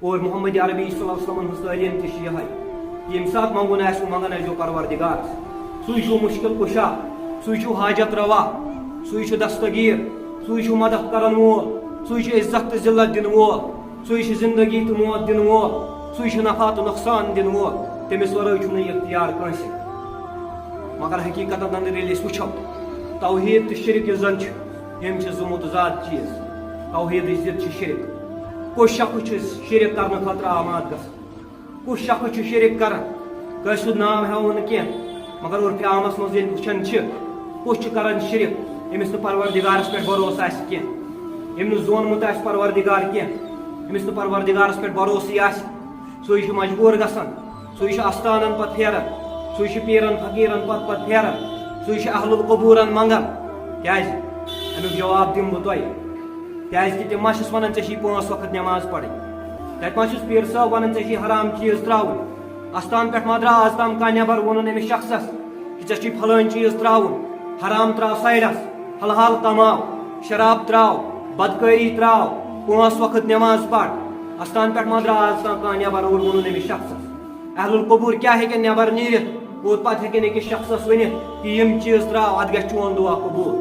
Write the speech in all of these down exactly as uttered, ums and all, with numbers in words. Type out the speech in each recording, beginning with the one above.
اور محمد عربی صلی اللہ علیہ وسلم ہٕنٛز تعلیٖم تہِ چھِ یِہے، ییٚمہِ ساتہٕ منٛگُن آسہِ، منٛگان ٲسۍزیو پروردگارس۔ سُے چھُ مُشکِل کُشا، سُے چھُ حاجت روا، سُے چھُ دستگیٖر، سُے چھُ مدد کرن وول، سُے چھُ عزت تہٕ ذلت دِنہٕ وول، سُے چھُ زندگی تہٕ موت دِنہٕ وول، سُے چھُ نفع تہٕ نۄقصان دِنہٕ وول۔ تٔمِس ورٲے چھُنہٕ یہِ اختیار کٲنٛسہِ۔ مگر حقیٖقتن اندر ییٚلہِ أسۍ وٕچھو، توحیٖد تہٕ شرک یُس زن چھُ، یِم چھِ زٕ متضاد چیٖز۔ توحیٖدٕچ ضد چھِ شرک۔ کُس شخص چھُ شرک کرنہٕ خٲطرٕ آماد گژھان؟ کُس شخص چھُ شرک کران؟ کٲنٛسہِ ہُنٛد ناو ہٮ۪مو نہٕ کینٛہہ، مگر عرفِ عامس منٛز ییٚلہِ وٕچھان چھِ، کُس چھُ کران شرک؟ ییٚمِس نہٕ پروردگارس پٮ۪ٹھ بھروسہٕ آسہِ کینٛہہ، ییٚمۍ نہٕ زونمُت آسہِ پروردگار کینٛہہ، ییٚمِس نہٕ پروردگارس پٮ۪ٹھ بھروسٕے آسہِ، سُے چھُ مجبوٗر گژھان، سُے چھُ استانن پتہٕ پھیران، سُے چھُ پیرن فقیرن پتہٕ پتہٕ پھیران، سُے چھُ اہل القبورن منگان۔ کیازِ؟ امیُک جواب دِمہٕ بہٕ تۄہہِ۔ کیازِ کہِ تِم ما چھِس ونان، ژےٚ چھِی پانٛژھ وقت نماز پرٕنۍ؟ تتہِ ما چھُس پیٖر صٲب ونان، ژےٚ چھِی حرام چیٖز ترٛاوٕنۍ؟ استان پٮ۪ٹھ ما درٛاو آز تام کانٛہہ نٮ۪بر، ووٚنُن أمِس شخصس کہِ ژےٚ چھُے فلٲنۍ چیٖز ترٛاوُن، حرام ترٛاو سایڈس، حلال کماو، شراب ترٛاو، بدکٲری ترٛاو، پانٛژھ وقت نماز پر؟ استان پٮ۪ٹھ ما درٛاو آز تام کانٛہہ نٮ۪بر اور ووٚنُن أمِس شخصس؟ اہل القبور کیٛاہ ہیٚکن نٮ۪بر نیٖرِتھ اور پتہٕ ہیٚکن أکِس شخصس ؤنِتھ کہِ یِم چیٖز ترٛاو، اتھ گژھِ چون دُعا قبوٗل؟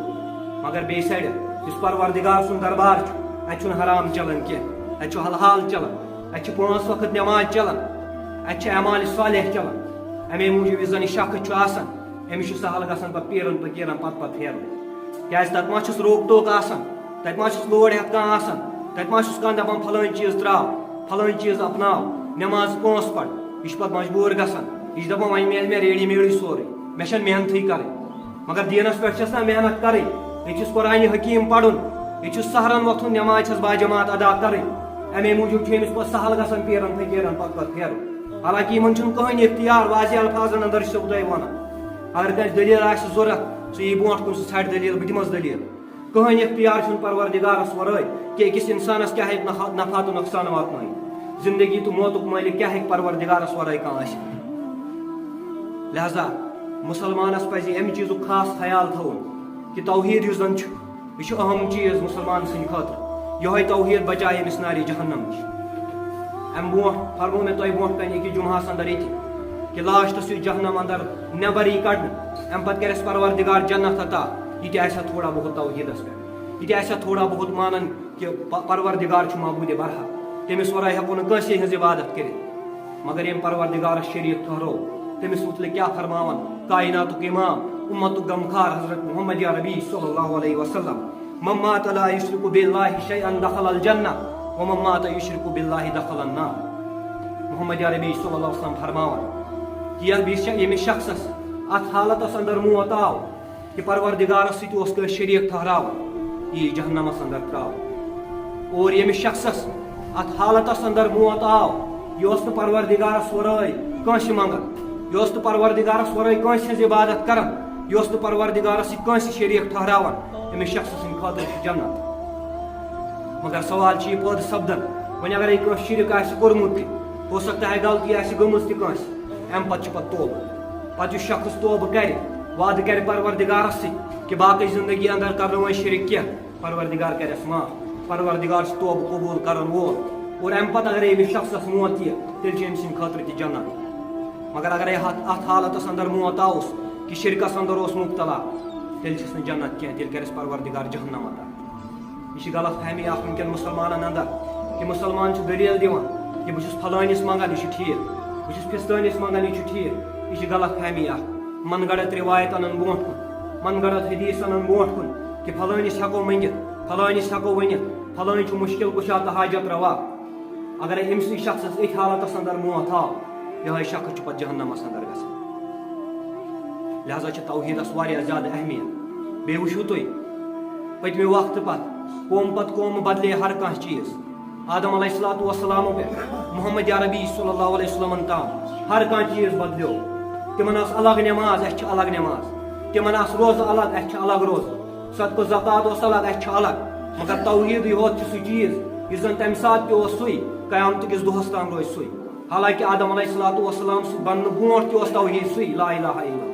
مگر بیٚیہِ سایڈٕ یُس پروردگار سُنٛد دربار چھُ، اتہِ چھُنہٕ حرام چلان کینٛہہ، اتہِ چھُ حلال چلان، اتہِ چھِ پانٛژھ وقت نٮ۪ماز چلان، اتہِ چھِ اعمال صالح چلان۔ امے موٗجوٗب یُس زن یہِ شخص چھُ آسان، أمِس چھُ سہل گژھان پتہٕ پیٖرن فقیٖرن پتہٕ پتہٕ پھیرُن۔ کیازِ تتھ ما چھُس روک ٹوک آسان، تتہِ ما چھُس لوڑ ہٮ۪تھ کانٛہہ آسان، تتہِ ما چھُس کانٛہہ دپان فلٲنۍ چیٖز ترٛاو، فلٲنۍ چیٖز اپناو، نٮ۪ماز پانٛژھ پڑ۔ یہِ چھُ پتہٕ مجبوٗر گژھان، یہِ چھُ دپان وۄنۍ میلہِ مےٚ ریڈی میڈٕے سورُے، مےٚ چھنہٕ محنتھٕے کرٕنۍ۔ مگر دیٖنس پٮ۪ٹھ چھس نا محنت کرٕنۍ، ییٚتہِ چھُس قرآنِ حکیٖم پرُن، ییٚتہِ چھُس سحرن وۄتھُن، نٮ۪ماز چھس باجماعت ادا کرٕنۍ۔ امے موٗجوٗب چھُ أمِس پتہٕ سہل گژھان پیٖرن فقیٖرن پتہٕ پتہٕ پھیرُن۔ حالانکہ یِمن چھُنہٕ کٕہٕنۍ اختیار، واضح الفاظن اندر چھُسو بہٕ تۄہہِ ونان۔ اگر کٲنٛسہِ دٔلیٖل آسہِ ضروٗرت، سُہ یی برونٛٹھ کُن، سُہ ژھانٛڈِ دٔلیٖل، بہٕ دِمس دٔلیٖل۔ کٕہٕنۍ اختیار چھُنہٕ پروردگارس ورٲے کہِ أکِس انسانس کیٛاہ ہیٚکہِ نفع، نفع تہٕ نۄقصان واتنٲیِتھ۔ زندگی تہٕ موتُک مٲلِک کیٛاہ ہیٚکہِ پروردگارس ورٲے کانٛہہ ٲسِتھ؟ لہذا مسلمانس پزِ امہِ چیٖزُک خاص خیال تھاوُن کہِ توحیٖد یُس زن چھُ، یہِ چھُ اہم چیٖز مسلمان سٕنٛدِ خٲطرٕ۔ یِہوٚے توحیٖد بچایہِ أمِس نارِ جہنم نِش۔ امہِ برونٛٹھ فرموو مےٚ تۄہہِ برونٛٹھ کنہِ أکِس جمعہس اندر ییٚتہِ کہِ لاسٹس یُس جہنم اندر نٮ۪بر یی کڑنہٕ، امہِ پتہٕ کرٮ۪س پروردگار جنت عطا۔ یہِ تہِ آسہِ ہا تھوڑا بہت توحیٖدس پٮ۪ٹھ، یہِ تہِ آسہِ ہا تھوڑا بہت مانان کہِ پ-، پروردگار چھُ معبوٗدِ برحق، تٔمِس ورٲے ہٮ۪کو نہٕ کٲنٛسے ہٕنٛز عبادت کٔرِتھ۔ مگر ییٚمۍ پروردگارس شریٖک ٹھہرو، تٔمِس مُتعلق کیٛاہ فرماوان کائناتُک امام، امتُک غمخار حضرت محمد عربی صلی اللہ علیہ وسلم، "من مات لا یشرک باللہ شیئا دخل الجنہ، ومن مات یشرک باللہ دخل النار۔" محمد عربی صلی اللہ علیہ وسلم فرماوان کہِ یتھ بیٚیہِ چھےٚ ییٚمِس شخصس اتھ حالتس اندر موت آو، کہِ پروردگارس سۭتۍ اوس کٲنٛسہِ شریٖک ٹھہراوان، یی جہنمس اندر ترٛاونہٕ۔ اور ییٚمِس شخصس اتھ حالتس اندر موت آو، یہِ اوس نہٕ پروردگارس ورٲے کٲنٛسہِ منٛگان، یہِ اوس نہٕ پروردگارس ورٲے کٲنٛسہِ ہٕنٛز عبادت کران، یہِ اوس نہٕ پروردگارس سۭتۍ کٲنٛسہِ شریٖک ٹھہراوان، أمِس شخص سٕنٛدِ خٲطرٕ چھُ جنت۔ مگر سوال چھُ یہِ پٲدٕ سپدان، وۄنۍ اگرے کٲنٛسہِ شرک آسہِ کوٚرمُت تہِ، ہو سکتا ہے غلطی آسہِ گٔمٕژ تہِ کٲنٛسہِ، امہِ پتہٕ چھُ پتہٕ توبہٕ۔ پتہٕ یُس شخص توبہٕ کرِ، وعدٕ کرِ پروردگارس سۭتۍ کہِ باقٕے زندگی اندر کرٕ نہٕ وۄنۍ شرک کینٛہہ، پروردگار کرٮ۪س معاف۔ پروردگار چھُ توبہٕ قبول کرن وول۔ اور امہِ پتہٕ اگرے أمِس شخصس موت ییہِ، تیٚلہِ چھُ أمۍ سٕنٛدِ خٲطرٕ تہِ جنت۔ مگر اگرے اتھ، اتھ حالتس اندر موت آوُس کہِ شرکس اندر اوس مبتلا، تیٚلہِ چھُس نہٕ جنت کینٛہہ، تیٚلہِ کرٮ۪س پروردگار جہنم عطا۔ یہِ چھِ غلط فہمی اکھ وٕنکیٚن مُسلمانن اندر کہِ مُسلمان چھُ دٔلیٖل دِوان کہِ بہٕ چھُس فلٲنِس منٛگان، یہِ چھُ ٹھیٖک، بہٕ چھُس فِستٲنِس منٛگان، یہِ چھُ ٹھیٖک۔ یہِ چھِ غلط فہمی اکھ۔ من گڑت رِوایت اَنان برونٛٹھ کُن، من گڑت حدیث اَنان برونٛٹھ کُن کہِ فلٲنِس ہٮ۪کو مٔنگِتھ، فلٲنِس ہٮ۪کو ؤنِتھ، فلٲنۍ چھُ مُشکِل کُشا تہٕ حاجت روا۔ اگرے أمۍ سٕے شخصس أتھۍ حالتس اندر موت آو، یِہوٚے شخص چھُ پتہٕ جہنمس اندر گژھان۔ لہذا چھِ توحیٖدس واریاہ زیادٕ اہمیت۔ بیٚیہِ وٕچھِو تُہۍ، پٔتمہِ وقتہٕ پتہٕ قوم پتہٕ قوم بدلے ہر کانٛہہ چیٖز۔ آدم علیہ الصلوۃ والسلام پٮ۪ٹھ محمد عربی صلی اللہ علیہ وسلمن تام ہر کانٛہہ چیٖز بدلیو۔ تِمن ٲس الگ نماز، اَسہِ چھِ الگ نماز۔ تِمن آسہٕ روزٕ الگ، اَسہِ چھِ الگ روزٕ۔ صدقہٕ زکوٰۃ اوس الگ، اَسہِ چھُ الگ۔ مگر توحیٖدٕے ہوت چھُ سُہ چیٖز یُس زن تمہِ ساتہٕ تہِ اوس سُے، قیامتہٕ کِس دۄہس تام روزِ سُے۔ حالانکہ آدم علیہ الصلوۃ والسلام سۭتۍ بننہٕ برونٛٹھ تہِ اوس توحیٖد سُے، لا الہ الا اللہ۔